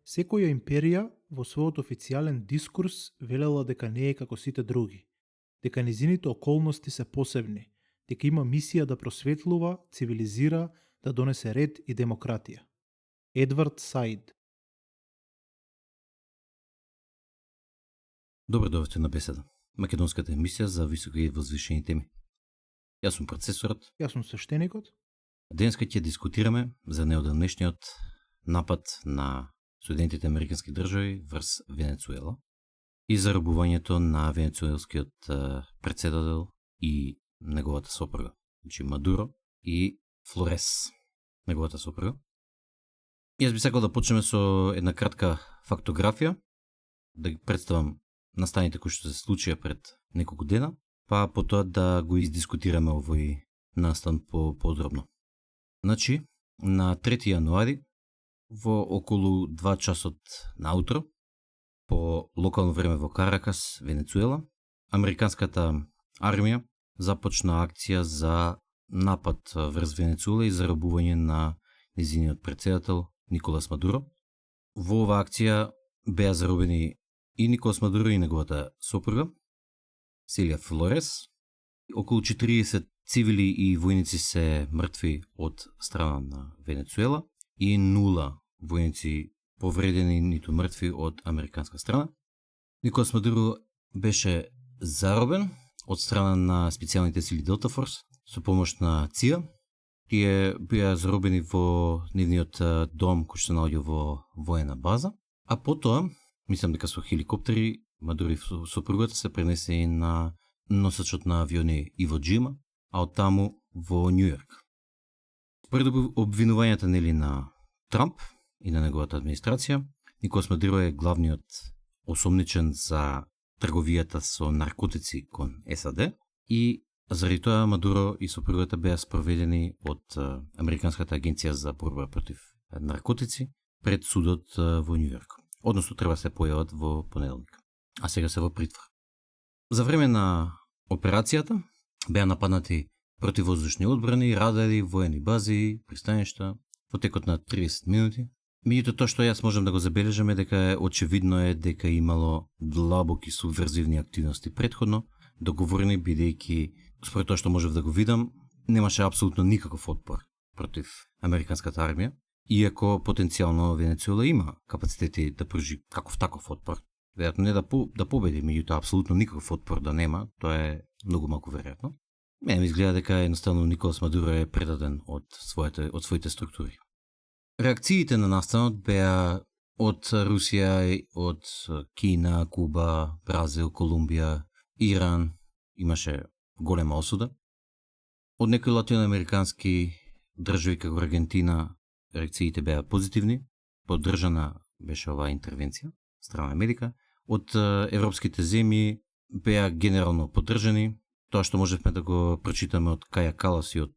Секоја империја во својот официјален дискурс велела дека не е како сите други, дека низините околности се посебни, дека има мисија да просветлува, цивилизира, да донесе ред и демократија. Едвард Саид. Добро дојдовте на Беседа, македонската емисија за високи и возвишени теми. Јас сум процесорот. Јас сум свештеникот. Денеска ќе дискутираме за неодамнешниот напад на студентите американски држави врз Венецуела и заробувањето на венецуелскиот председател и неговата сопруга, значи Мадуро и Флорес, неговата сопруга. Јас би сакал да почнеме со една кратка фактографија, да ги представам настаните кои што се случија пред неколку дена, па потоа да го издискутираме овој настан подробно. Значи, на 3 јануари, во околу 2 часот наутро, по локално време во Каракас, Венецуела, американската армија започна акција за напад врз Венецуела и заробување на незиниот председател Николас Мадуро. Во оваа акција беа заробени и Николас Мадуро и неговата сопруга, Силија Флорес. Околу 40 цивили и војници се мртви од страна на Венецуела и 0 војници повредени ниту мртви од американска страна. Николас Мадуро беше заробен од страна на специјалните сили Делта Форс со помош на ЦИА. Тие беа заробени во нивниот дом кој се наоѓа во воена база, а потоа, мислам дека со хеликоптери, Мадуро и сопругата се пренесени на носачот на авиони Иво Джима, а од таму во Њујорк. Пред обвинувањата нели на Трамп и на неговата администрација, Николас Мадуро е главниот осомничен за трговијата со наркотици кон САД и заради тоа Мадуро и сопругата беа спроведени од Американската агенција за борба против наркотици пред судот во Њујорк. Односно треба се појават во понеделник, а сега се во притвор. За време на операцијата беа нападнати противвоздушни одбрани, радари, воени бази, пристаништа во текот на 30 минути. Меѓутоа тоа што јас можам да го забележам е дека очевидно е дека имало длабоки субверзивни активности претходно, договорени бидејќи според тоа што можев да го видам, немаше апсолутно никаков отпор против американската армија, иако потенцијално Венецуела има капацитети да пружи каков таков отпор. Веројатно не да победи, меѓутоа апсолутно никаков отпор да нема, тоа е многу малку веројатно. Мене ми изгледа дека едноставно Николас Мадуро е предаден од своите структури. Реакциите на настанот беа од Русија, од Кина, Куба, Бразил, Колумбија, Иран, имаше голема осуда. Од некои латиноамерикански држави како Аргентина реакциите беа позитивни, поддржана беше оваа интервенција страна Америка. Од европските земји беа генерално поддржани. Тоа што можевме да го прочитаме од Каја Калас и од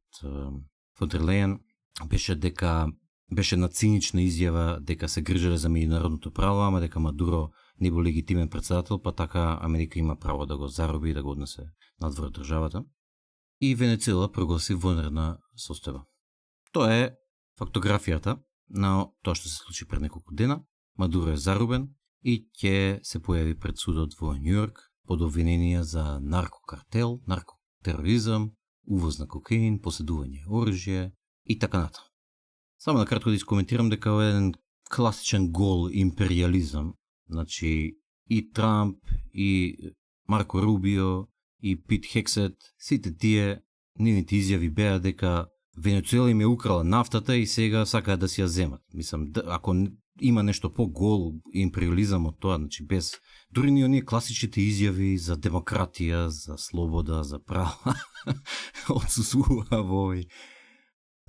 фон дер Лејен беше на цинична изјава дека се грижеле за меѓународното право, ама дека Мадуро не бил легитимен председател, па така Америка има право да го зароби и да го однесе надвор од државата. И Венецуела прогласи вонредна состојба. Тоа е фактографијата на тоа што се случи пред неколку дена. Мадуро е заробен и ќе се појави пред судот во Њујорк под обвиненија за наркокартел, наркотероризам, увоз на кокаин, поседување оружје и така натаму. Само на кратко да искоментирам дека е еден класичен гол империализам. Значи и Трамп, и Марко Рубио, и Пит Хексет, сите тие нивните изјави беа дека Венецуела им е украла нафтата и сега сакаат да си ја земат. Мислам, ако има нешто по-гол империализам од тоа, значи без дури ни оние класичните изјави за демократија, за слобода, за права, отсутствува во овој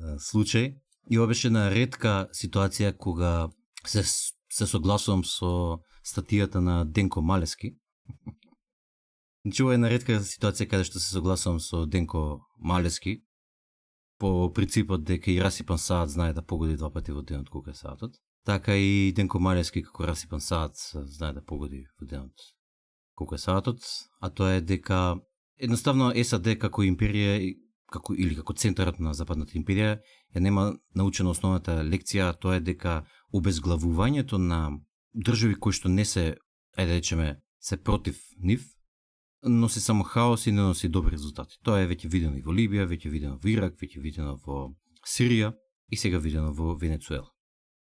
случај. И ова беше една ретка ситуација кога се согласувам со статијата на Денко Малески. Значи ова е една ретка ситуација каде што се согласувам со Денко Малески по принципот дека и расипан саат знае да погоди 2 пати во денот колку е саатот. Така и Денко Малески како расипан саат знае да погоди во денот колку е саатот, а тоа е дека едноставно САД како империја како центарот на Западната империја ја нема научена основната лекција, тоа е дека обезглавувањето на држави кои што не се, ајде да речеме, се против нив, носи само хаос и не носи добри резултати. Тоа е веќе видено и во Либија, веќе видено во Ирак, веќе видено во Сирија и сега видено во Венецуела.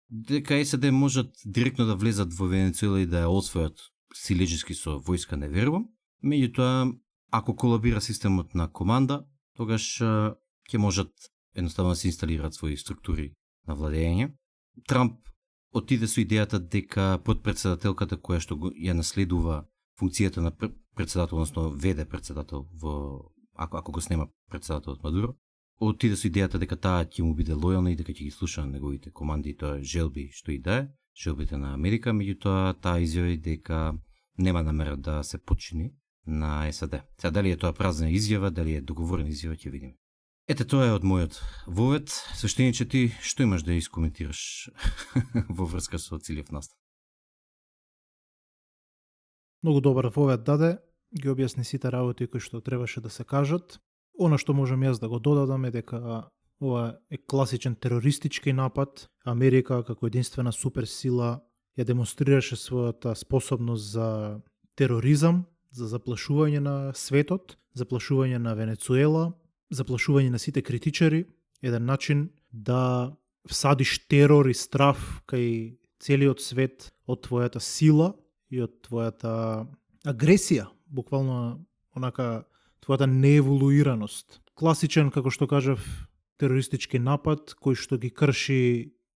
Дека САД можат директно да влезат во Венецуела и да ја освојат силежиски со војска, не верувам. Меѓутоа, ако колабира системот на команда, тогаш ќе можат едноставно да се инсталираат своји структури на владење. Трамп отиде со идејата дека подпредседателката која што ја наследува функцијата на председател, односно веде председател ако го снема председателот Мадуро, отиде со идејата дека таа ќе му биде лојална и дека ќе ги слуша неговите команди и тоа желби што и да е, желбите на Америка, меѓутоа таа изјави дека нема намера да се подчини на САД. Сега дали е тоа празна изјава, дали е договорена изјава, ќе видиме. Ете, тоа е од мојот вовед. Свештениче, ти што имаш да искоментираш во врска со целиот настан? Многу добар вовед даде, ги објасни сите работи кои што требаше да се кажат. Она што можам јас да го додадам е дека ова е класичен терористички напад. Америка како единствена суперсила ја демонстрираше својата способност за тероризам, за заплашување на светот, заплашување на Венецуела, заплашување на сите критичари, еден начин да всадиш терор и страф кај целиот свет од твојата сила и од твојата агресија, буквално онака твојата нееволуираност. Класичен, како што кажав, терористички напад кој што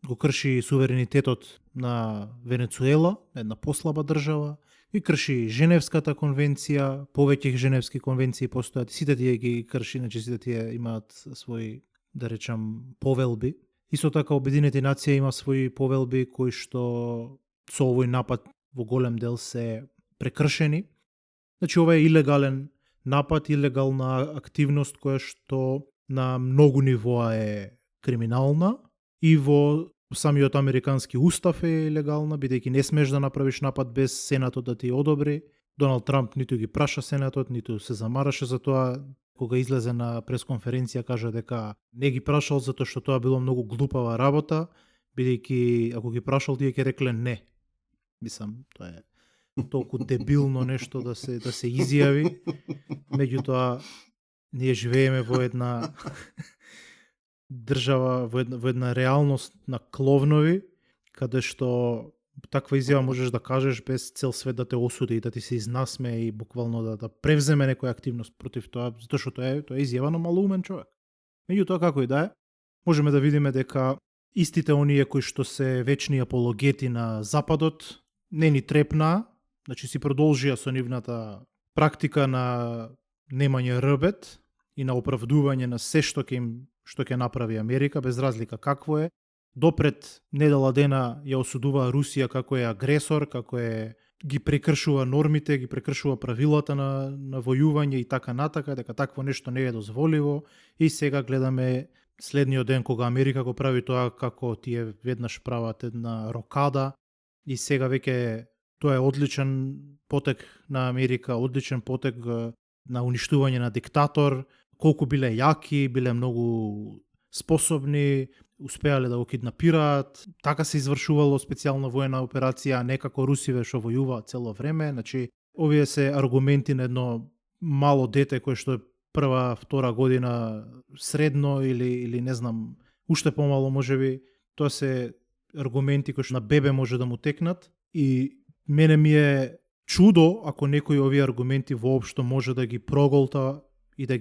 го крши суверенитетот на Венецуела, една послаба држава, и крши Женевската конвенција, повеќе женевски конвенции постојат, сите тие ги крши, значи сите тие имаат своји, да речам, повелби. Исто така Обединети нации има своји повелби кои што со овој напад во голем дел се прекршени. Значи ова е илегален напад, илегална активност која што на многу нивоа е криминална и во самиот американски устав е илегална, бидејќи не смеш да направиш напад без Сенатот да ти одобри. Доналд Трамп ниту ги праша Сенатот, ниту се замараше за тоа. Кога излезе на пресконференција кажа дека не ги прашал затоа што тоа било многу глупава работа, бидејќи ако ги прашал тие ќе рекле не. Мислам, тоа е толку дебилно нешто да се изјави. Меѓутоа ние живееме во една држава, во една реалност на кловнови, каде што таква изјава можеш да кажеш без цел свет да те осуди и да ти се изнасме и буквално да превземе некоја активност против тоа, затоа што тоа е изјава на малоумен човек. Меѓутоа како и да е, можеме да видиме дека истите оние кои што се вечни апологети на Западот не ни трепнаа, значи си продолжија со нивната практика на немање рбет и на оправдување на се што ќе направи Америка, без разлика какво е. Допред недела дена ја осудува Русија како е агресор, како ги прекршува нормите, ги прекршува правилата на војување и така натака, дека такво нешто не е дозволиво. И сега гледаме следниот ден кога Америка го прави тоа, како тие веднаш прават една рокада и сега веќе тоа е одличен потек на Америка, одличен потек на уништување на диктатор, колку биле јаки, биле многу способни, успеале да го киднапираат. Така се извршувало специјална воена операција, а не како русиве што војуваат цело време. Значи, овие се аргументи на едно мало дете кое што е прва, втора година средно или не знам, уште помало можеби. Тоа се аргументи кои што на бебе може да му текнат и мене ми е чудо ако некои овие аргументи воопшто може да ги проголта и да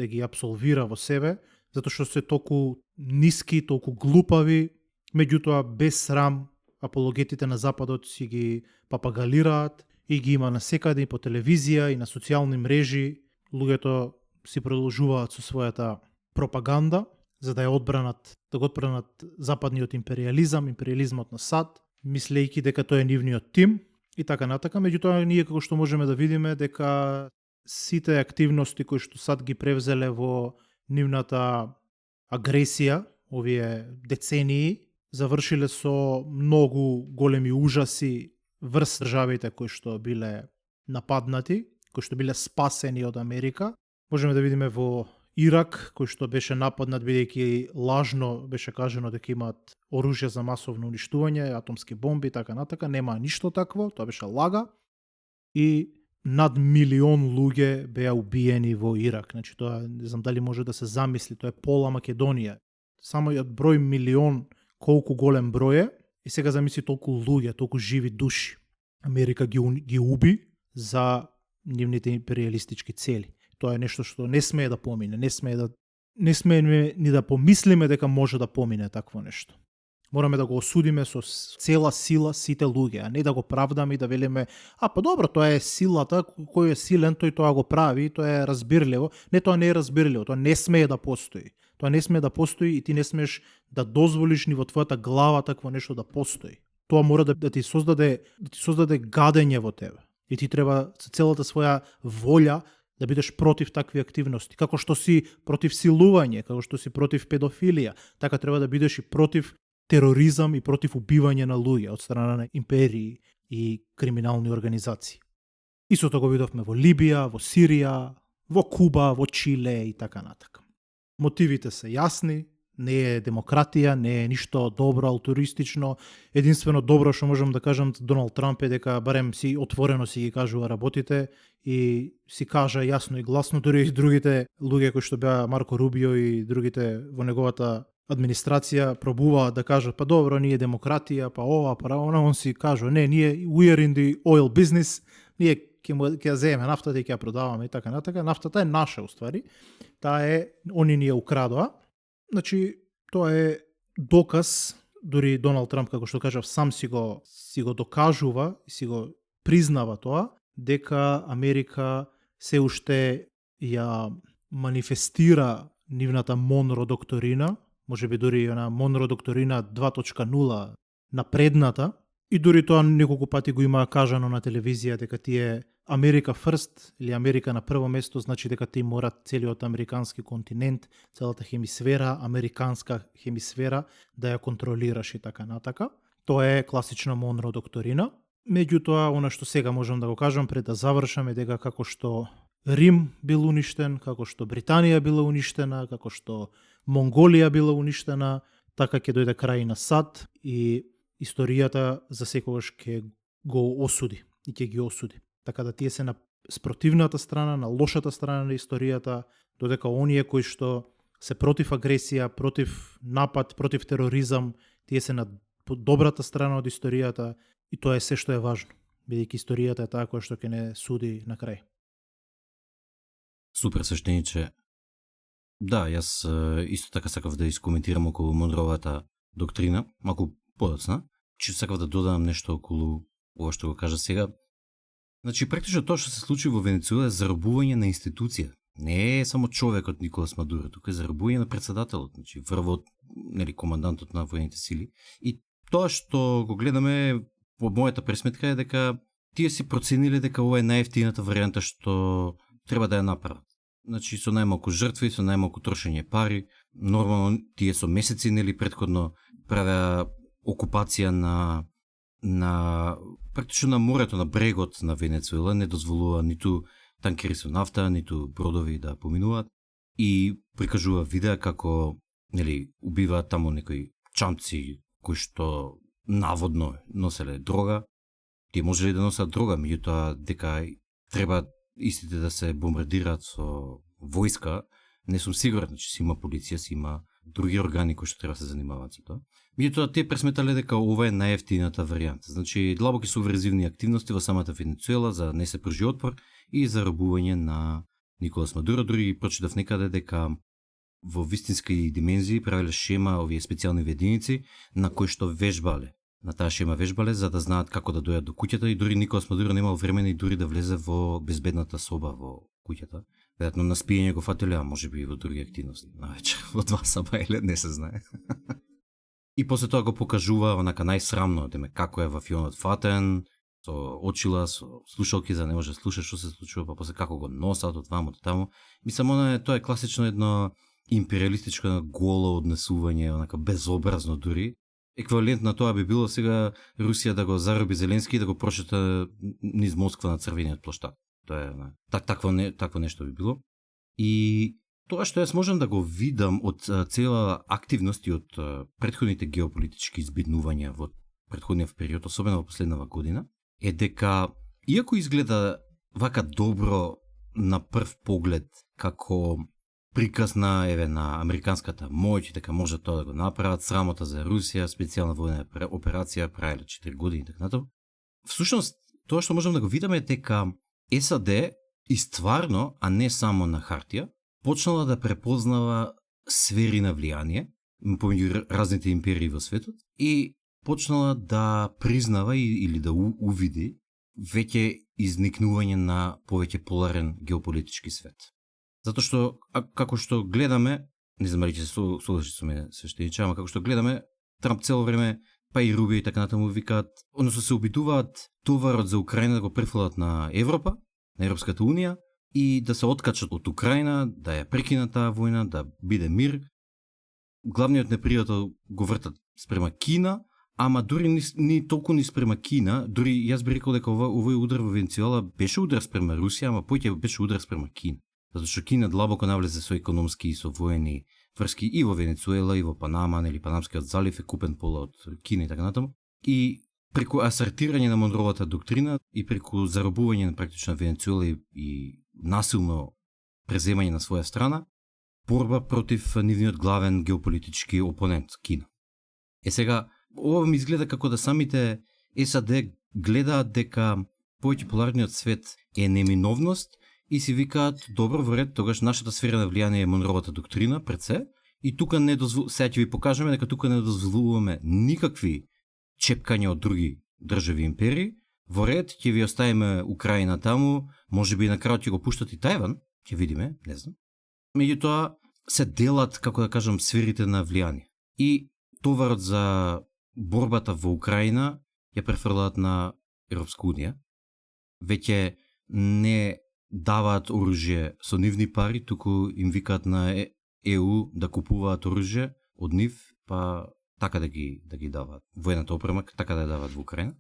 ги апсолвира во себе, затоа што се толку ниски, толку глупави, меѓутоа без срам апологетите на Западот си ги папагалираат и ги има насекаде и по телевизија и на социјални мрежи. Луѓето си продолжуваат со својата пропаганда за да ја одбранат, да го одбранат западниот империализам, империализмот на САД, мислејќи дека тоа е нивниот тим и така натака. Меѓутоа ние како што можеме да видиме дека сите активности кои што САД ги превзеле во нивната агресија, овие децении, завршиле со многу големи ужаси врз државите кои што биле нападнати, кои што биле спасени од Америка. Можеме да видиме во Ирак, кој што беше нападнат бидејќи лажно беше кажано дека имаат оружје за масовно уништување, атомски бомби и така натака, нема ништо такво, тоа беше лага. И над 1 милион луѓе беа убиени во Ирак. Значи тоа не знам дали може да се замисли, тоа е пола Македонија. Само од број милион колку голем број е, и сега замисли толку луѓе, толку живи души. Америка ги уби за нивните империалистички цели. Тоа е нешто што не смее да помине, не смее ни да помислиме дека може да помине такво нешто. Мораме да го осудиме со цела сила сите луѓе, а не да го правдаме и да велиме, па добро, тоа е силата, кој е силен, тој тоа го прави, тоа е разбирливо. Не, тоа не е разбирливо, тоа не смее да постои. Тоа не смее да постои и ти не смееш да дозволиш ни во твојата глава такво нешто да постои. Тоа мора да ти создаде гадење во тебе. И ти треба со целата своја волја да бидеш против такви активности. Како што си против силување, како што си против педофилија, така треба да бидеш и против тероризам и против убивање на луѓе од страна на империи и криминални организации. Истото го видовме во Либија, во Сирија, во Куба, во Чиле и така натака. Мотивите се јасни, не е демократија, не е ништо добро, алтуристично. Единствено добро што можам да кажам Доналд Трамп е дека барем си отворено си ги кажува работите и си кажа јасно и гласно, дури и другите луѓе кои што беа Марко Рубио и другите во неговата администрација пробуваат да кажат па добро, ние демократија, па ова, па она, он си кажува не, ние we are in the oil business, ние ќе земеме нафтата и ќе ја продаваме и така натака. Нафтата е наша уствари. Таа е, они ни ја украдоа. Значи, тоа е доказ, дури Доналд Трамп, како што кажав, сам си го докажува и си го признава тоа, дека Америка се уште ја манифестира нивната Монро докторина, може би дури она Монро докторина 2.0 напредната, и дури тоа неколку пати го има кажано на телевизија дека тие Америка first или Америка на прво место, значи дека ти мора целиот американски континент, целата хемисфера, американска хемисфера да ја контролираш и така натака. Тоа е класична Монро докторина. Меѓутоа, она што сега можам да го кажам пред да завршаме, дека како што Рим бил уништен, како што Британија била уништена, како што Монголија била уништена, така ќе дојде крај на САД и историјата за секогаш ќе го осуди и ќе ги осуди. Така да тие се на спротивната страна, на лошата страна на историјата, додека оние кои што се против агресија, против напад, против тероризам, тие се на добрата страна од историјата и тоа е се што е важно, бидејќи историјата е таа која што ќе не суди на крај. Супер, свештениче. Да, јас исто така сакав да искоментирам околу Монровата доктрина, малку подоцна, че сакав да додам нешто околу ова што го кажа сега. Значи, практично тоа што се случи во Венецуела е заробување на институција. Не е само човекот Николас Мадуро, тука е заробување на председателот, значи врвот, нели, командантот на воените сили. И тоа што го гледаме во мојата пресметка е дека тие си процениле дека ова е најевтината варијанта што треба да ја направат. Значи, со најмалку жртви, со најмалку трошење пари, нормално тие со месеци, нели, претходно правеа окупација на практично на морето, на брегот на Венецуела, не дозволува ниту танкери со нафта, ниту бродови да поминуваат и прикажува видеа како, нели, убиваат таму некои чамци кои што наводно носеле дрога. Тие можеле да носат дрога, меѓутоа дека треба истите да се бомбардираат со војска, не сум сигурен, че си има полиција, си има други органи кои што треба да се занимаваат со тоа. Меѓутоа тие пресметале дека ова е најевтината варијанта. Значи длабоки субверзивни активности во самата Венецуела за не се пржи отпор и заробување на Николас Мадуро. Дури прочитав некаде дека во вистински димензии правиле шема овие специјални единици на кои што вежбале. На таа шема вежбале за да знаат како да дојдат до куќата и дури Николас Мадуро немал време и дури да влезе во безбедната соба во куќата. Веројатно на спиење го фатиле, а може би и во други активности. Навечер во 2 саба или не се знае. И после тоа го покажува онака најсрамно, деме како е во филмот фатен, со очила, со слушалки за не може да слуша што се случува, па после како го носат од ваму до таму. Мислам, тоа е класично едно империалистичко голо однесување, онака безобразно дури. Еквивалент на тоа би било сега Русија да го зароби Зеленски и да го прошета низ Москва на црвениот плоштад. Тоа е такво нешто би било. И Тоа што јас можам да го видам од цела активност и од претходните геополитички избиднувања во претходниот период, особено во последнава година, е дека, иако изгледа вака добро на прв поглед, како приказ на американската моќ, дека може тоа да го направат, срамота за Русија, специјална војна операција, правиле 4 години и така натаму. Всушност, тоа што можам да го видаме е дека САД и стварно, а не само на хартија, почнала да препознава сфери на влијание помеѓу разните империи во светот и почнала да признава или да увиди веќе изникнување на повеќе поларен геополитички свет. Затоа што, како што гледаме, не знам дали ќе се согласиш со мене, свештениче, ама како што гледаме, Трамп цело време, па и Рубио и така натаму викаат, односно се обидуваат товарот за Украина да го префрлат на Европа, на Европската унија, и да се откачат од Украина, да ја прекинат таа војна, да биде мир. Главниот непријател го вртат спрема Кина, ама дури ни толку ни спрема Кина, дури јас би рекол дека овој удар во Венецуела беше удар спрема Русија, ама поќе беше удар спрема Кина. Затоа што Кина длабоко навлезе со економски и со воени врски и во Венецуела, и во Панама, нели Панамскиот залив е купен пола од Кина и така натаму. И преку асертирање на Монровата доктрина и преку заробување на практично Венецуела и насилно преземање на своја страна, борба против нивниот главен геополитички опонент Кина. Сега, ова ми изгледа како да самите САД гледаат дека повеќе поларниот свет е неминовност и си викаат, добро, во ред, тогаш нашата сфера на влијание е Монровата доктрина пред се, и тука не сега ќе ви покажеме дека тука не дозволуваме никакви чепкања од други држави империи, во ред, ќе ви оставиме Украина таму, може би на крајот ќе го пуштат и Тајван, ќе видиме, не знам. Меѓутоа се делат, како да кажам, сферите на влијание. И товарот за борбата во Украина ја префрлаат на Европска унија. Веќе не даваат оружје со нивни пари, туку им викаат на ЕУ да купуваат оружје од нив, па така да ги даваат. Воената опрема така да ја даваат во Украина.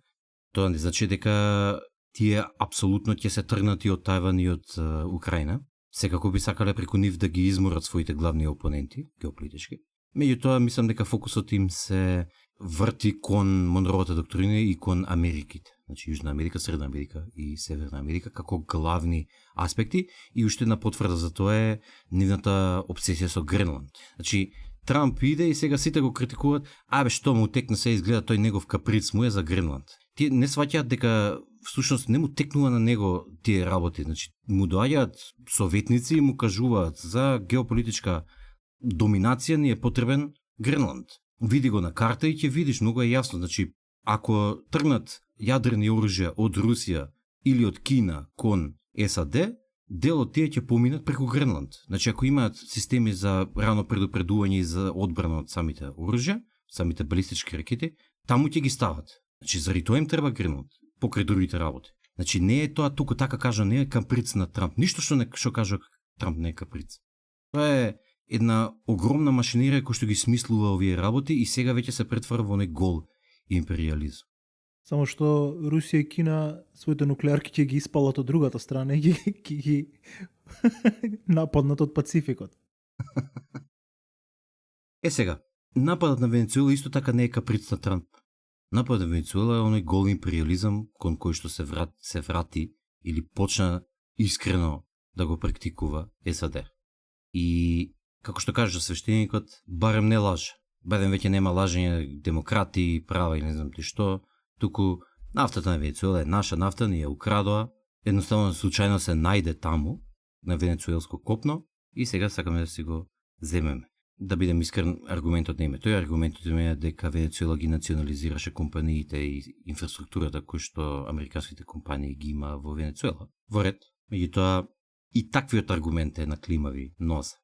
Тоа не значи дека тие апсолутно ќе се тргнати од Тајван и од Украина. Секако би сакале преку нив да ги изморат своите главни опоненти, геополитички. Меѓутоа, мислам дека фокусот им се врти кон Монровата доктрина и кон Америките. Значи, Јужна Америка, Средна Америка и Северна Америка како главни аспекти, и уште една потврда за тоа е нивната обсесија со Гренланд. Значи, Трамп иде и сега сите го критикуваат, што му текна се изгледа тој негов каприц му е за Гренланд. Тие не сваќаат дека всушност не му текнува на него тие работи. Значи, му доаѓаат советници и му кажуваат за геополитичка доминација ни е потребен Гренланд. Види го на карта и ќе видиш, многу е јасно. Значи, ако тргнат јадрени оружја од Русија или од Кина кон САД, дел од тие ќе поминат преку Гренланд. Значи, ако имаат системи за рано предупредување и за одбрана од самите оружја, самите балистички ракети, таму ќе ги стават. Значи, заради тоа им треба Гренланд, покрај другите работи. Значи, не е тоа туку така кажа, не е каприц на Трамп. Ништо што кажа Трамп не е каприц. Тоа е една огромна машинерија која што ги смислува овие работи и сега веќе се претвара во некој гол империализм. Само што Русија и Кина своите нуклеарки ќе ги испалат од другата страна и ги нападнат од Пацификот. Сега, нападот на Венецуела исто така не е каприц на Трамп. Нападот на Венецуела е оној гол империализам кон кој што се врати или почна искрено да го практикува САД. И како што кажа свештеникот, барем не лаже. Барем веќе нема лажење демократи, права и не знам ти што, туку нафтата на Венецуела е наша нафта, ни ја украдоа, едноставно случајно се најде таму, на венецуелско копно, и сега сакаме да си го земеме. Да бидем искрен, аргументот не име. Тој аргументот име е дека Венецуела ги национализираше компаниите и инфраструктурата кои што американските компании ги има во Венецуела. Во ред, меѓутоа и таквиот аргумент е на климави носа.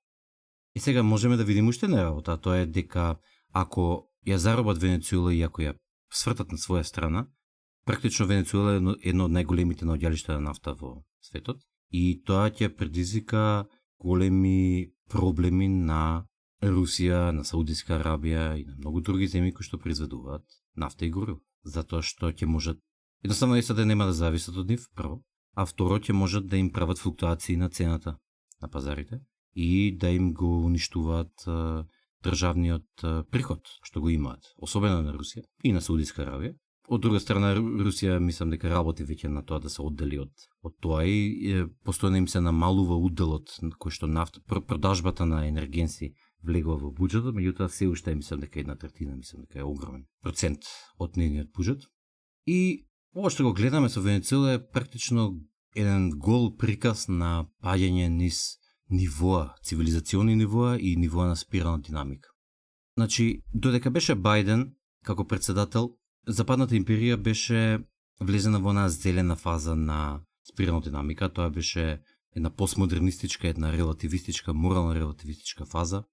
И сега можеме да видиме уште една работа, тоа е дека ако ја заробат Венецуела и ако ја свртат на своја страна, практично Венецуела е едно од најголемите наоѓалишта на нафта во светот и тоа ќе предизвика големи проблеми на Русија, на Саудиска Арабија и на многу други земји кои што произведуваат нафта и гориво. Затоа што ќе можат, едноставно САД нема да зависат од нив, прво, а второ ќе можат да им прават флуктуации на цената на пазарите и да им го уништуваат државниот приход што го имаат, особено на Русија и на Саудитска Аравија. Од друга страна, Русија мислам дека работи веќе на тоа да се оддели од тоа и постојано им се намалува уделот кој што продажбата на енергенси влегува во буџетот, меѓутоа се уште мислам дека 1/3, мислам дека е огромен процент од нивниот буџет. И ова што го гледаме со Венецуела е практично еден гол приказ на паѓање низ нивоа, цивилизациони нивоа и нивоа на спирална динамика. Значи, додека беше Бајден како председател, Западната империја беше влезена во една зелена фаза на спирална динамика. Тоа беше една постмодернистичка, една релативистичка, морална релативистичка фаза.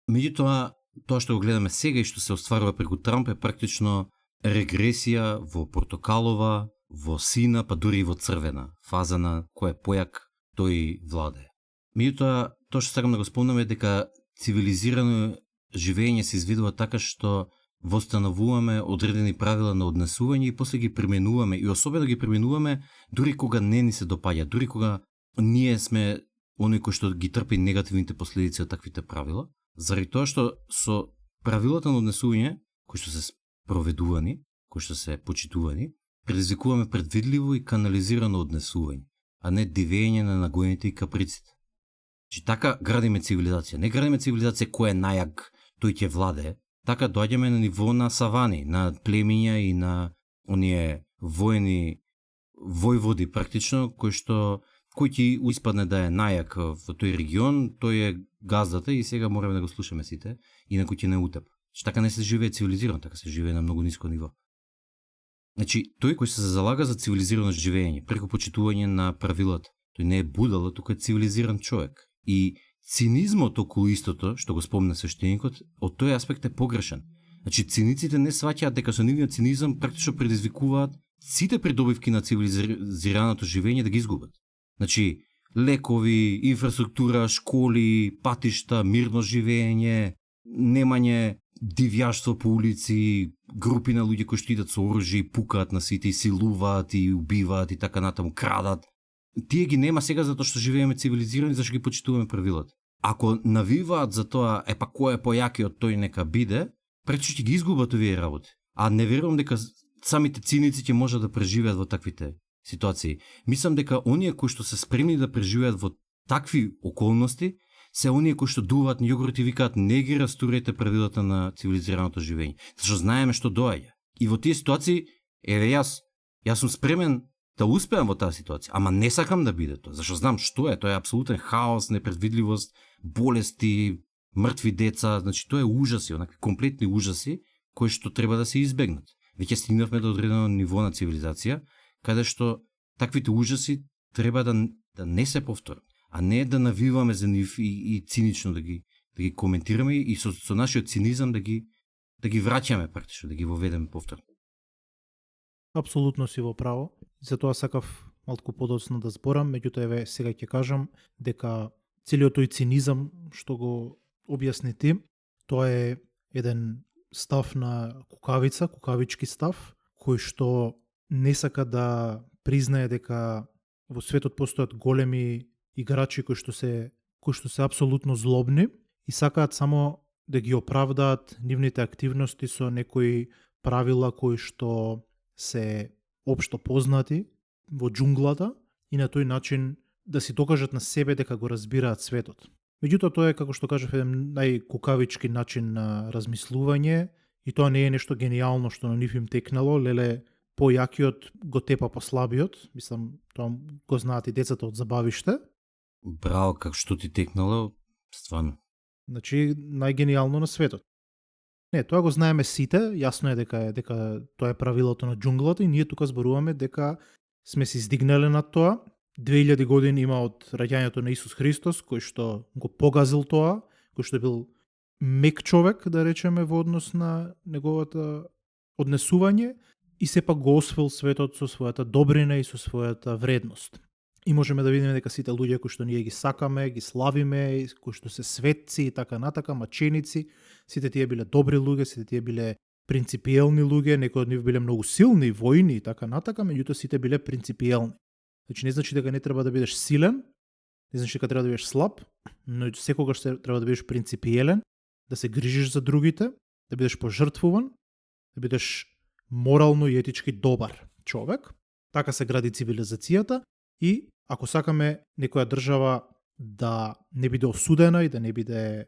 Меѓутоа, тоа што го гледаме сега и што се остварува преку Трамп е практично регресија во портокалова, во сина, па дури и во црвена фаза на кој е појак тој владе. Меѓутоа, тоа што сакам да го спомнам е дека цивилизирано живење се извидува така што восстановуваме одредени правила на однесување и после ги применуваме, и особено ги применуваме дури кога не ни се допаѓа, дури кога ние сме оној кој што ги трпи негативните последици од таквите правила, заради тоа што со правилата на однесување, кои што се проведувани, кои што се почитувани, предизвикуваме предвидливо и канализирано однесување, а не дивење на нагоните и каприците. Че така градиме цивилизација. Не градиме цивилизација кој е најак, тој ќе владее. Така доаѓаме на ниво на савани, на племиња и на оние војводи практично, кој ќе испадне да е најак во тој регион, тој е газдата и сега мораме да го слушаме сите, инаку ќе не утеп. Че така не се живее цивилизирано, така се живее на многу ниско ниво. Значи, тој кој се залага за цивилизирано живење, преку почитување на правилата, тој не е будала, туку е цивилизиран човек. И цинизмот околу истото, што го спомна свештеникот, од тој аспект е погрешен. Значи, циниците не сваќаат дека со нивниот цинизам практично предизвикуваат сите придобивки на цивилизираното живење да ги изгубат. Значи, лекови, инфраструктура, школи, патишта, мирно живење, немање дивјаштво по улици, групи на луѓе кои што идат со оружје и пукаат на сите и силуваат и убиваат и така натаму, крадат. Тие ги нема сега затоа што живееме цивилизирани, зашто ги почитуваме правилата. Ако навиваат за тоа, па кој е појакиот тој нека биде, пречи ќе ги изгубат овие работи. А не верувам дека самите циници ќе можат да преживеат во таквите ситуации. Мислам дека оние кои што се спремни да преживеат во такви околности, се оние кои што дуваат на јогурт и викаат не ги растурајте правилата на цивилизираното живење. Зашто знаеме што доаѓа. И во тие ситуации, јас сум спремен да успеам во таа ситуација, ама не сакам да биде тоа, зашто знам што е, тоа е апсолутен хаос, непредвидливост, болести, мртви деца, значи тоа е ужаси, онакви комплетни ужаси кои што треба да се избегнат. Веќе стигнавме до одредено ниво на цивилизација каде што таквите ужаси треба да не се повторат, а не да навиваме за нив и цинично да ги коментираме и со нашиот цинизам да ги враќаме практично, да ги воведеме повторно. Апсолутно си во право. Затоа сакав малку подоцна да зборам, меѓутоа еве сега ќе кажам дека целиот тој цинизам што го објасни ти, тоа е еден став на кукавица, кукавички став, кој што не сака да признае дека во светот постојат големи играчи кои што се апсолутно злобни и сакаат само да ги оправдаат нивните активности со некои правила кои што се општо познати во џунглата и на тој начин да си докажат на себе дека го разбираат светот. Меѓутоа тоа е, како што кажав, еден најкукавички начин на размислување и тоа не е нешто гениално што на нив им текнало, леле појакиот го тепа послабиот, мислам, тоа го знаат и децата од забавиште. Браво, како што ти текнало, стварно. Значи, најгениално на светот. Не, тоа го знаеме сите, јасно е дека тоа е правилото на џунглата и ние тука зборуваме дека сме се издигнале над тоа. 2000 години има од раѓањето на Исус Христос, кој што го погазил тоа, кој што бил мек човек, да речеме, во однос на неговата однесување и сепак го освоил светот со својата добрина и со својата вредност. И можеме да видиме дека сите луѓе кои што ние ги сакаме, ги славиме, кои што се светци и така натака, маченици, сите тие биле добри луѓе, сите тие биле принципиелни луѓе, некои од нив биле многу силни, војни и така натака, меѓутоа сите биле принципиелни. Значи не значи дека не треба да бидеш силен, не значи дека треба да бидеш слаб, но секогаш треба да бидеш принципиелен, да се грижиш за другите, да бидеш пожртвуван, да бидеш морално и етички добар човек. Така се гради цивилизацијата и ако сакаме некоја држава да не биде осудена и да не биде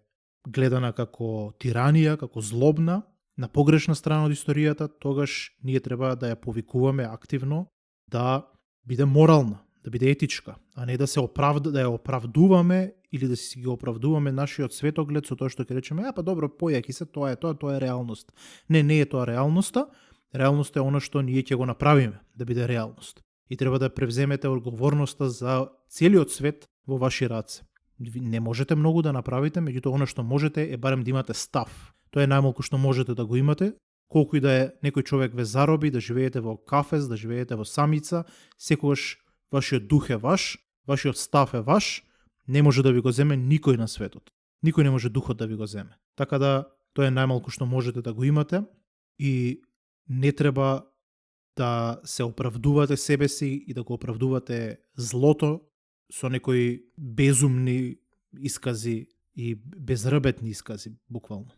гледана како тиранија, како злобна, на погрешна страна од историјата, тогаш ние треба да ја повикуваме активно да биде морална, да биде етичка, а не да се да ја оправдуваме или да си ги оправдуваме нашиот светоглед со тоа што ќе речеме, па добро, појаки се, тоа е реалност. Не е тоа реалноста. Реалноста е она што ние ќе го направиме да биде реалност. И треба да превземете одговорноста за целиот свет во ваши раце. Не можете многу да направите, меѓутоа она што можете е барем да имате став. Тоа е најмалку што можете да го имате, колку и да е некој човек ве зароби, да живеете во кафез, да живеете во самица, секогаш вашиот дух е ваш, вашиот став е ваш, не може да ви го земе никој на светот. Никој не може духот да ви го земе. Така да, тоа е најмалку што можете да го имате и не треба да се оправдувате себе си и да го оправдувате злото со некои безумни искази и безрбетни искази, буквално.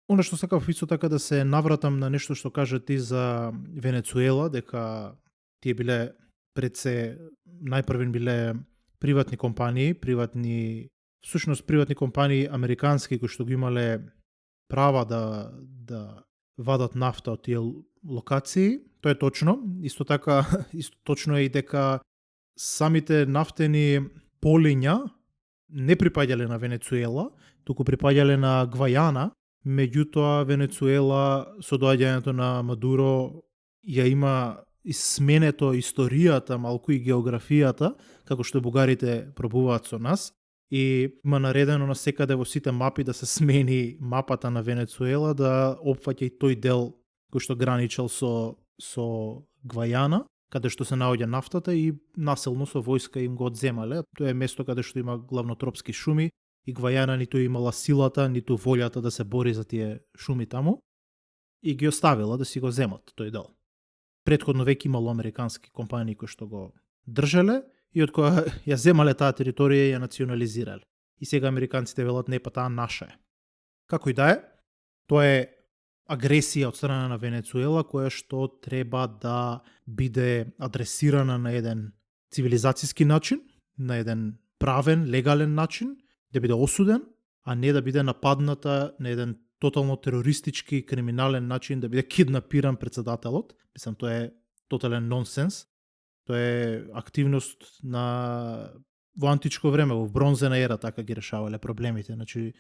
Она што сакав исто така да се навратам на нешто што кажа ти за Венецуела, дека тие биле пред се најпрвен биле приватни компании, приватни компании американски кои што го имале права да вадат нафта од тие локации. Тоа е точно. Исто така, точно е и дека самите нафтени полиња не припаѓале на Венецуела, туку припаѓале на Гвајана, меѓутоа Венецуела со доаѓањето на Мадуро ја има сменето историјата, малку и географијата, како што бугарите пробуваат со нас, и има наредено на секаде во сите мапи да се смени мапата на Венецуела, да опфаќа и тој дел кој што граничел со Гвајана, каде што се наоѓа нафтата и насилно со војска им го одземале. Тоа е место каде што има главно тропски шуми и Гвајана ниту имала силата, ниту волјата да се бори за тие шуми таму и ги оставила да си го земат тој дел. Претходно веќе имало американски компании кои што го држале и од која ја земале таа територија и ја национализирале. И сега американците велат не, па таа наша е. Како и да е, тоа е агресија од страна на Венецуела која што треба да биде адресирана на еден цивилизацијски начин, на еден правен, легален начин, да биде осуден, а не да биде нападната на еден тотално терористички, криминален начин, да биде киднапиран председателот. Мислам, тоа е тотален нонсенс. Тоа е активност во античко време, во бронзена ера, така ги решавале проблемите. Значи,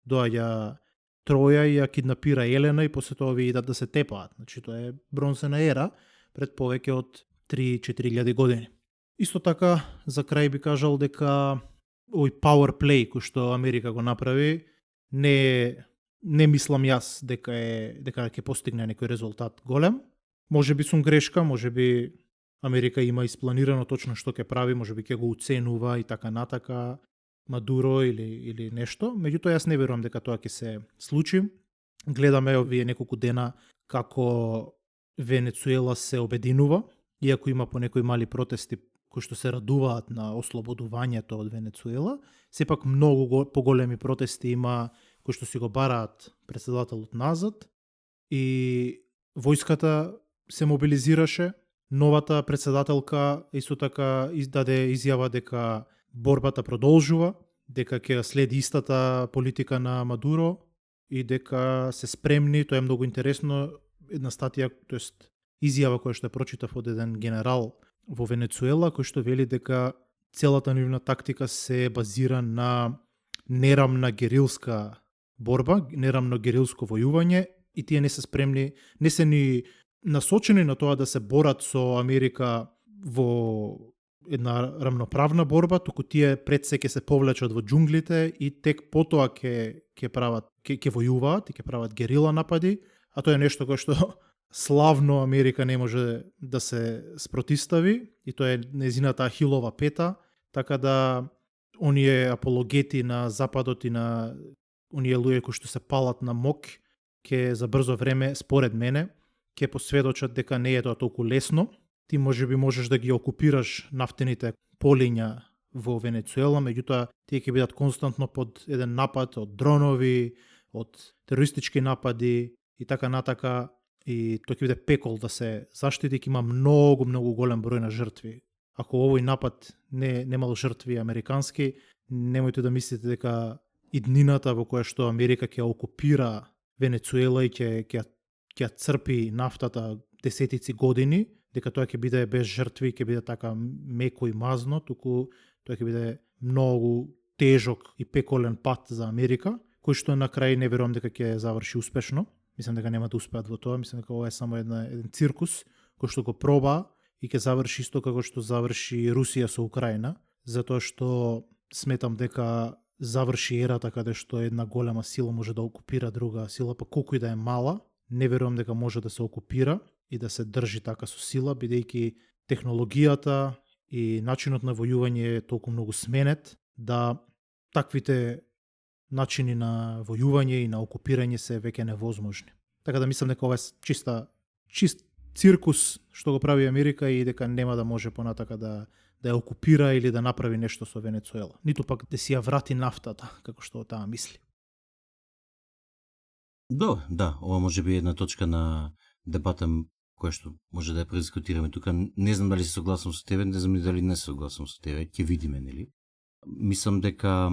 доаѓа Троја и ја киднапира Елена и после тоа ви идат да се тепаат. Значи, тоа е бронзена ера пред повеќе од 3-4 години. Исто така, за крај би кажал дека овој power play кој што Америка го направи, не мислам јас дека ќе постигне некој резултат голем. Може би сум грешка, може би Америка има испланирано точно што ќе прави, може би ќе го уценува и така натака Мадуро или нешто. Меѓутоа јас не верувам дека тоа ќе се случи. Гледаме овие неколку дена како Венецуела се обединува, иако има по некои мали протести кои што се радуваат на ослободувањето од Венецуела, сепак многу поголеми протести има кои што си го бараат председателот назад и војската се мобилизираше. Новата председателка исто така издаде изјава дека борбата продолжува, дека ќе следи истата политика на Мадуро и дека се спремни. Тоа е многу интересно, една статија, тоест изјава која што ја прочитав од еден генерал во Венецуела, кој што вели дека целата нивна тактика се базира на нерамна герилска борба, нерамно герилско војување и тие не се спремни, не се ни насочени на тоа да се борат со Америка во една рамноправна борба, туку тие пред се ќе се повлечат во џунглите и тек потоа ќе војуваат и ќе прават герила напади, а тоа е нешто кое што славно Америка не може да се спротистави и тоа е незината ахилова пета, така да оние апологети на Западот и на оние луѓе кои што се палат на мок ќе за брзо време, според мене, ќе посведочат дека не е тоа толку лесно. Ти можеби можеш да ги окупираш нафтените полиња во Венецуела, меѓутоа тие ќе бидат константно под еден напад од дронови, од терористички напади и така натака, и тој ќе биде пекол да се заштити, ќе има многу голем број на жртви. Ако овој напад немал жртви американски, немојте да мислите дека иднината во која што Америка ќе окупира Венецуела и ќе црпи нафтата десетици години, дека тоа ќе биде без жртви, ќе биде така меко и мазно, туку тоа ќе биде многу тежок и пеколен пат за Америка, кој што на крај не верувам дека ќе заврши успешно. Мислам дека нема да успеат во тоа, мислам дека ова е само еден циркус кој што го проба и ќе заврши исто како што заврши Русија со Украина, затоа што сметам дека заврши ерата каде што една голема сила може да окупира друга сила, па колку и да е мала, не верувам дека може да се окупира и да се држи така со сила, бидејќи технологијата и начинот на војување е толку многу сменет, да таквите начини на војување и на окупирање се веќе невозможни. Така да мислам дека ова е чист циркус што го прави Америка и дека нема да може понатака да ја окупира или да направи нешто со Венецуела. Ниту пак да си ја врати нафтата, како што таа мисли. Да, ова може би една точка на дебата која што може да ја предискутираме тука. Не знам дали се согласам со тебе, не знам дали не се согласам со тебе, ќе видиме, нели? Мислам дека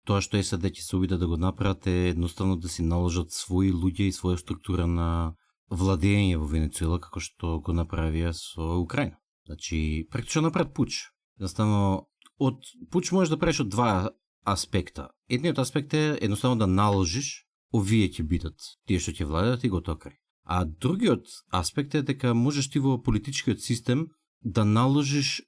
тоа што САД ќе се обидат да го направат е едноставно да си наложат своји луѓе и своја структура на владење во Венецуела, како што го направија со Украина. Значи, практично направат пуч. Едноставно, од пуч можеш да правиш од два аспекта. Едниот аспект е едноставно да наложиш овие ќе бидат тие што ќе владеат и готово крај. А другиот аспект е дека можеш ти во политичкиот систем да наложиш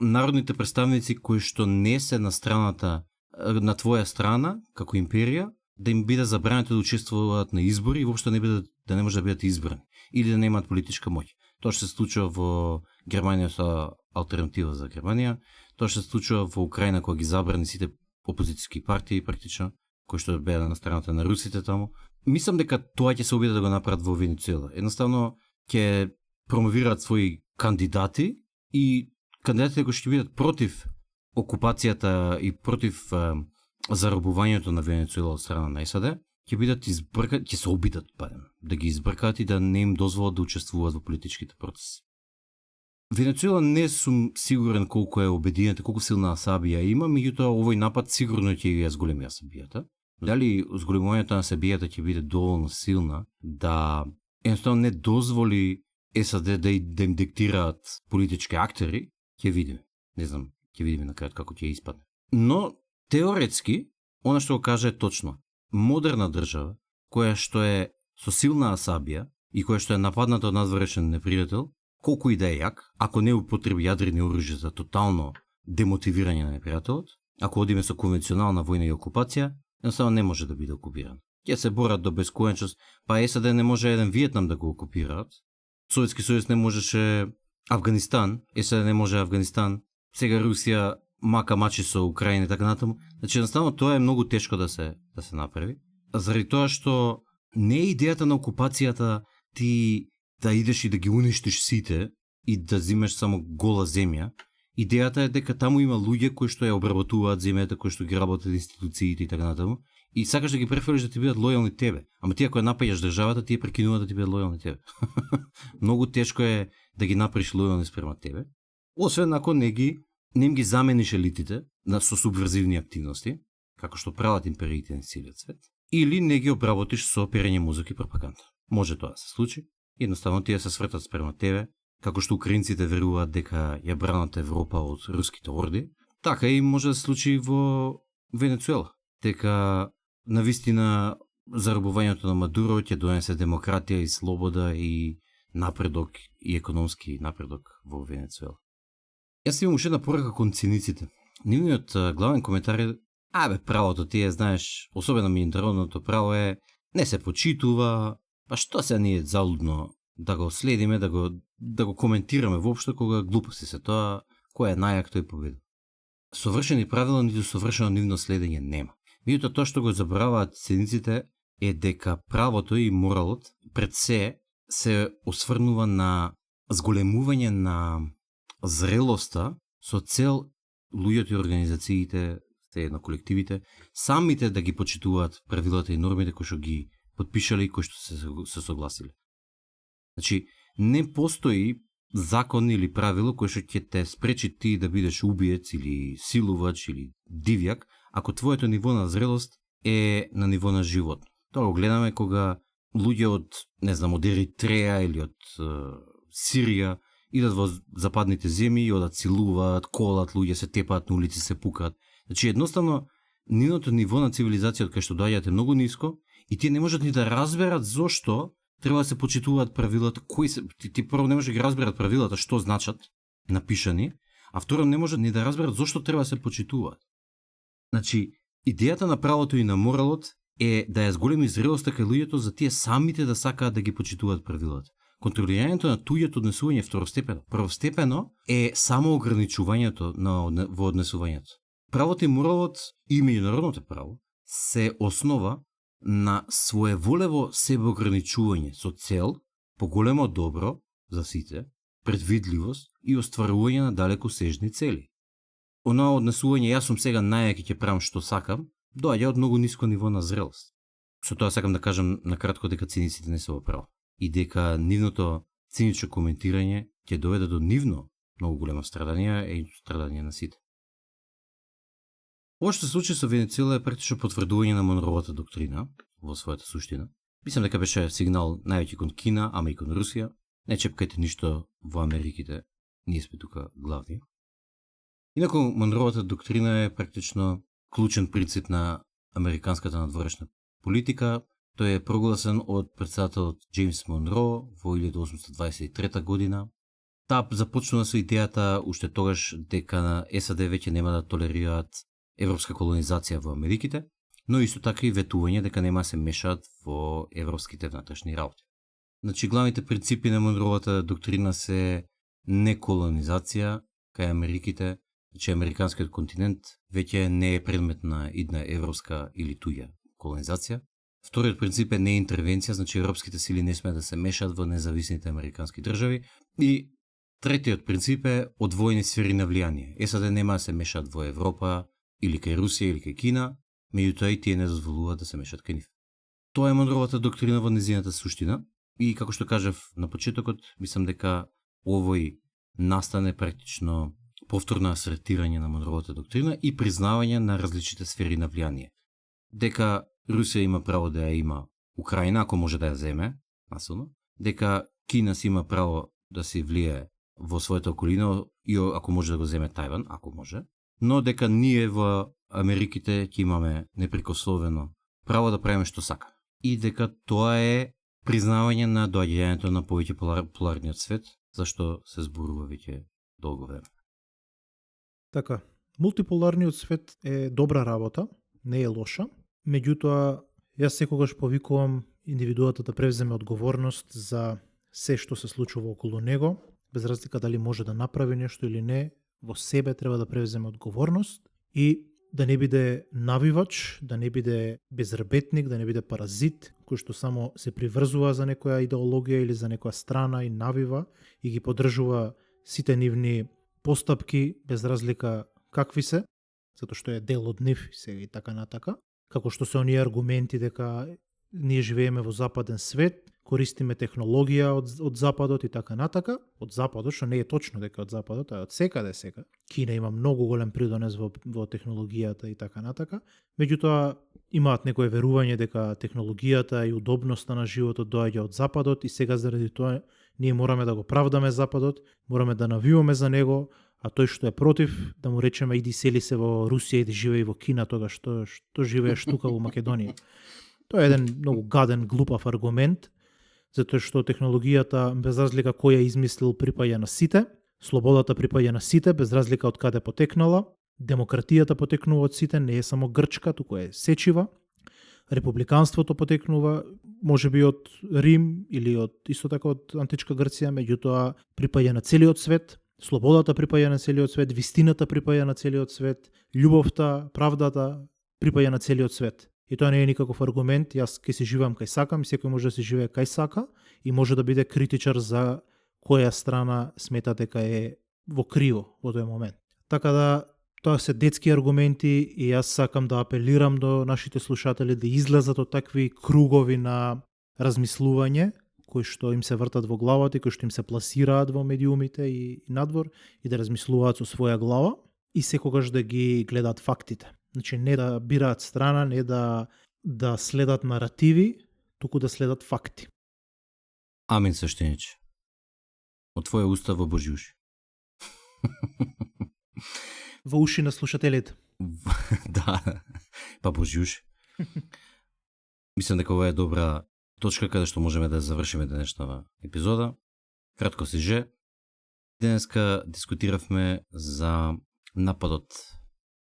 народните представници кои што не се на страната на твоја страна како империја, да им биде забрането да учествуваат на избори и воопшто да не може да бидат избрани или да немаат политичка моќ. Тоа што се случува во Германија со алтернатива за Германија, тоа што се случува во Украина кога ги забрани сите опозицијски партии практично, кои што беа на страната на русите таму. Мислам дека тоа ќе се обидат да го направат во Венецуела. Едноставно ќе промовираат своји кандидати и кандидатите кои ќе бидат против окупацијата и против заробувањето на Венецуела од страна на САД, ќе се обидат да ги избркаат и да не им дозволат да учествуваат во политичките процеси. Венецуела не сум сигурен колку е обединета, колку силна асабија има, меѓутоа овој напад сигурно ќе ја зголеми асабијата. Дали зголемувањето на асабијата ќе биде доволно силна да едноставно не дозволи САД да им диктираат политички актери, ќе видиме. Не знам, ќе видиме на крај како ќе испадне. Но теоретски, она што го кажа е точно. Модерна држава, која што е со силна асабија и која што е нападната од надворешен непријател, колку и да е јак, ако не употреби јадрени оружје за тотално демотивирање на непријателот, ако одиме со конвенционална војна и окупација, едноставно не може да биде окупиран. Ќе се борат до бесконечност, па САД не може еден Виетнам да го окупираат. Советски сојуз не можеше Авганистан, САД не може Авганистан, сега Русија мака мачи со Украина и така натаму. Значи, едноставно тоа е многу тешко да се направи. Заради тоа што не е идејата на окупацијата ти да идеш и да ги уништиш сите и да земеш само гола земја. Идејата е дека таму има луѓе кои што ја обработуваат земјата, кои што ги работат институциите и така натаму. И сакаш да ги префрлиш да ти бидат лојални тебе. Ама ти ако ја напаѓаш државата, тие прекинуваат да ти бидат лојални тебе. Многу тешко е да ги направиш лојални спрема тебе. Освен ако не им ги замениш елитите со субверзивни активности, како што прават империите на целиот свет, или не ги обработиш со перење мозок и пропаганда. Може тоа да се случи. Едноставно тие се свртат спрема тебе, како што украинците веруваат дека ја бранат Европа од руските орди, така и може да се случи во Венецуела. Дека навистина заробувањето на Мадуро ќе донесе демократија и слобода и напредок и економски напредок во Венецуела. Јас имам уште една порака кон циниците. Нивниот главен коментар е: правото тие, знаеш, особено меѓународното право е не се почитува, па што се ние залудно да го следиме, да го коментираме воопшто кога глупости се тоа, кој е најак тој победа. Совршени правила ниту совршено нивно следење нема. Меѓутоа тоа што го забораваат циниците е дека правото и моралот пред се осврнува на зголемување на зрелоста со цел луѓето и организациите, на колективите, самите да ги почитуваат правилата и нормите кои што ги подпишале и кои што се согласиле. Значи, не постои закон или правило кој што ќе те спречи ти да бидеш убиец или силувач или дивјак, ако твоето ниво на зрелост е на ниво на живот. Тоа го гледаме кога луѓе од, од Еритреја или од Сирија идат во западните земји и одат силуваат, колат луѓе, се тепаат на улици, се пукаат. Значи, едноставно, нивното ниво на цивилизација од кај што доаѓаат е многу ниско и тие не можат ни да разберат зошто треба да се почитуваат правилата, ти прво не може да ги разберат правилата што значат напишани, а второ не може ни да разберат зошто треба да се почитуваат. Значи, идејата на правото и на моралот е да ја зголеми зрелоста кај луѓето за тие самите да сакаат да ги почитуваат правилата. Контролирањето на туѓото однесување е второстепено. Првостепено е само ограничувањето во однесувањето. Правото и моралот и меѓународното право се основа на своеволево себеограничување со цел поголемо добро за сите, предвидливост и остварување на далекосежни цели. Оноа однесување јас сум сега најак и ќе правам што сакам, доаѓа од многу ниско ниво на зрелост. Со тоа сакам да кажам накратко дека циниците не се во право и дека нивното цинично коментирање ќе доведе до нивно многу голема страдање и страдање на сите. Ова што се случи со Венецуела е практично потврдување на Монровата доктрина во својата суштина. Мислам дека беше сигнал највеќе кон Кина, ама и кон Русија. Не чепкајте ништо во Америките, ние сме тука главни. Инаку Монровата доктрина е практично клучен принцип на американската надворешна политика. Тој е прогласен од претседателот Джеймс Монро во 1823 година. Таа започнува со идејата уште тогаш дека на САД веќе нема да толерираат европска колонизација во Америките, но исто така и ветување дека нема да се мешаат во европските внатрешни работи. Значи, главните принципи на Монровата доктрина се неколонизација кај Америките, значи американскиот континент веќе не е предмет на идна европска или туѓа колонизација. Вториот принцип е неинтервенција, значи европските сили не смеат да се мешаат во независните американски држави. И третиот принцип е одвоени сфери на влијание. САД нема да се мешаат во Европа, или кај Русија, или кај Кина, меѓутоа и тие не дозволуваат да се мешат кај нив. Тоа е Монровата доктрина во нејзината суштина и како што кажав на почетокот, мислам дека овој настане практично повторно асертирање на Монровата доктрина и признавање на различните сфери на влијание. Дека Русија има право да ја има Украина, ако може да ја земе, насилно, дека Кина си има право да се влие во својата околина и ако може да го земе Тајван, ако може, но дека ние во Америките ќе имаме неприкосновено право да правиме што сака. И дека тоа е признавање на доаѓањето на повеќе поларниот свет, зашто се зборува веќе долго време. Така, мултиполарниот свет е добра работа, не е лоша, меѓутоа јас секогаш повикувам индивидуата да превземе одговорност за се што се случува околу него, без разлика дали може да направи нешто или не, во себе треба да превземе одговорност и да не биде навивач, да не биде безрабетник, да не биде паразит, кој што само се приврзува за некоја идеологија или за некоја страна и навива и ги поддржува сите нивни постапки без разлика какви се, затоа што е дел од нив сега и така натака. Како што се оние аргументи дека ние живееме во западен свет, користиме технологија од западот и така натака, од западот, што не е точно дека од западот, а од секаде сега. Кина има многу голем придонес во технологијата и така натака. Меѓутоа, имаат некое верување дека технологијата и удобноста на животот доаѓа од западот и сега заради тоа ние мораме да го правдаме западот, мораме да навиваме за него, а тој што е против, да му речеме иди сели се во Русија, иди живеј во Кина, тогаш што живееш тука во Македонија. Тоа е еден многу гаден, глупав аргумент, затоа што технологијата, без разлика кој ја измислил, припаѓа на сите, слободата припаѓа на сите, без разлика од каде потекнала, демократијата потекнува од сите, не е само грчка, туку е сечива, републиканството потекнува, можеби од Рим или од исто така од античка Грција, меѓутоа припаѓа на целиот свет, слободата припаѓа на целиот свет, вистината припаѓа на целиот свет, љубовта, правдата припаѓа на целиот свет. И тоа не е никаков аргумент, јас ќе си живеам кај сакам, секој може да си живее кај сака и може да биде критичар за која страна смета дека е во криво во тој момент. Така да Тоа се детски аргументи и јас сакам да апелирам до нашите слушатели да излезат од такви кругови на размислување, кои што им се вртат во главата и кои што им се пласираат во медиумите и надвор, и да размислуваат со своја глава и секогаш да ги гледаат фактите. Значи не да бираат страна, не да следат наративи, туку да следат факти. Амин, свештениче. Од твоја уста во Божји уши. Во уши на слушателите. Да, па Божји уши. Мислам дека ова е добра точка каде што можеме да завршиме денешната епизода. Кратко сиже. Денеска дискутиравме за нападот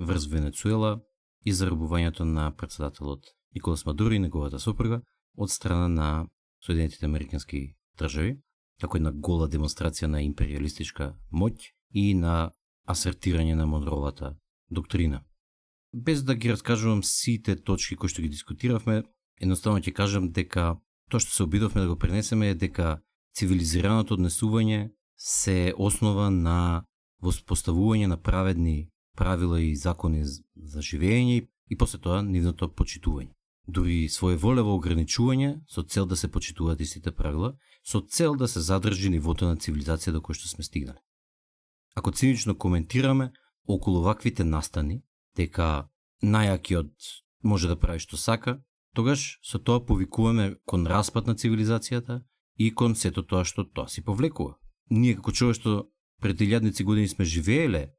врз Венецуела и зарубувањето на претседателот Николас Мадуро и неговата сопруга од страна на Соединетите Американски држави, како една гола демонстрација на империалистичка моќ и на асертирање на Монроовата доктрина. Без да ги раскажувам сите точки кои што ги дискутиравме, едноставно ќе кажам дека тоа што се обидовме да го пренесеме е дека цивилизираното однесување се основа на воспоставување на праведни правила и закони за живење и после тоа нивното почитување. Дури своеволево ограничување со цел да се почитуваат истите правила, со цел да се задржи нивото на цивилизација до кој што сме стигнали. Ако цинично коментираме околу ваквите настани, дека најакиот може да прави што сака, тогаш со тоа повикуваме кон распад на цивилизацијата и кон сето тоа што тоа си повлекува. Ние како човештво пред илјадници години сме живееле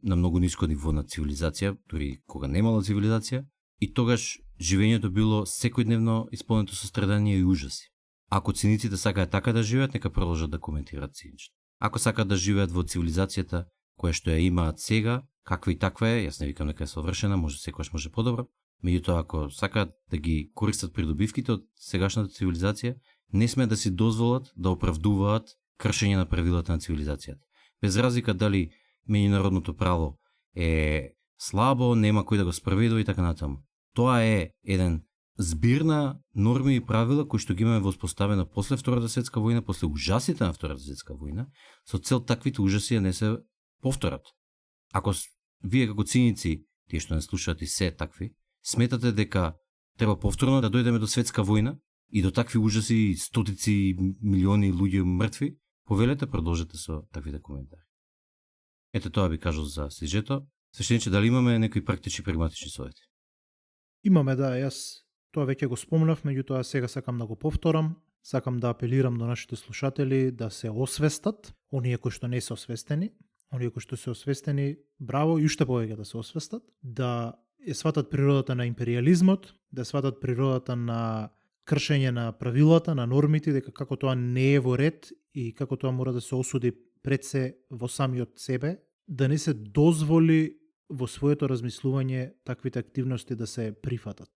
на многу ниско ниво на цивилизација, дури кога немала цивилизација, и тогаш живењето било секојдневно исполнето со страдање и ужаси. Ако циниците сакаат така да живеат, нека продолжат да коментираат цинично. Ако сакаат да живеат во цивилизацијата која што ја имаат сега, каква и таква е, јас не викам дека е совршена, може секогаш може подобро, меѓутоа ако сакаат да ги користат придобивките од сегашната цивилизација, не сме да си дозволат да оправдуваат кршење на правилата на цивилизацијата. Без разлика дали меѓународното право е слабо, нема кој да го спроведува и така натаму. Тоа е еден збир на норми и правила кои што ги имаме воспоставено после Втората светска војна, после ужасите на Втората светска војна, со цел таквите ужаси не се повторат. Ако вие како циници, тие што не слушаат и се такви, сметате дека треба повторно да дојдеме до светска војна и до такви ужаси и стотици милиони луѓе мртви, повелете, продолжете со таквите коментари. Ете тоа би кажал за сижето. Свештениче, дали имаме некои практични прагматични совети? Имаме, да, јас тоа веќе го спомнав, меѓутоа сега сакам да го повторам. Сакам да апелирам до нашите слушатели да се освестат, оние кои што не се освестени, оние кои што се освестени, браво, и уште повеќе да се освестат, да ја сватат природата на империализмот, да сватат природата на кршење на правилата, на нормите, дека како тоа не е во ред и како тоа мора да се осуди пред се во самиот себе, да не се дозволи во своето размислување таквите активности да се прифатат.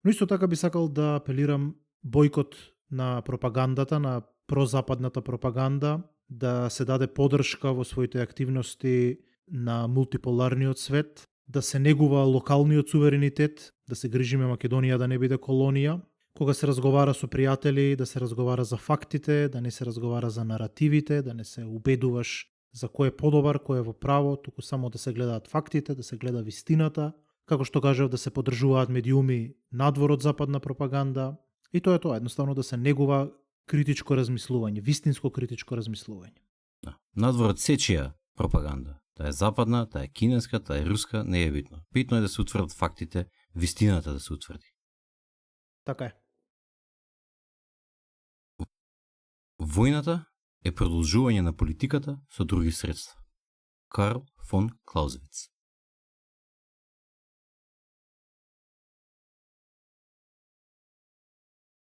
Но исто така би сакал да апелирам бојкот на пропагандата, на прозападната пропаганда, да се даде поддршка во своите активности на мултиполарниот свет, да се негува локалниот суверенитет, да се грижиме Македонија да не биде колонија, кога се разговара со пријатели, да се разговара за фактите, да не се разговара за наративите, да не се убедуваш за кој е подобар, кој е во право, туку само да се гледаат фактите, да се гледа вистината, како што кажав, да се поддржуваат медиуми надвор од западна пропаганда, и тоа е тоа, едноставно да се негува критичко размислување, вистинско критичко размислување. Да. Надвор од сечија пропаганда. Таа е западна, таа е кинеска, таа е руска, не е битно. Битно е да се утврдат фактите, вистината да се утврди. Така е. Војната е продолжување на политиката со други средства. Карл фон Клаузевиц.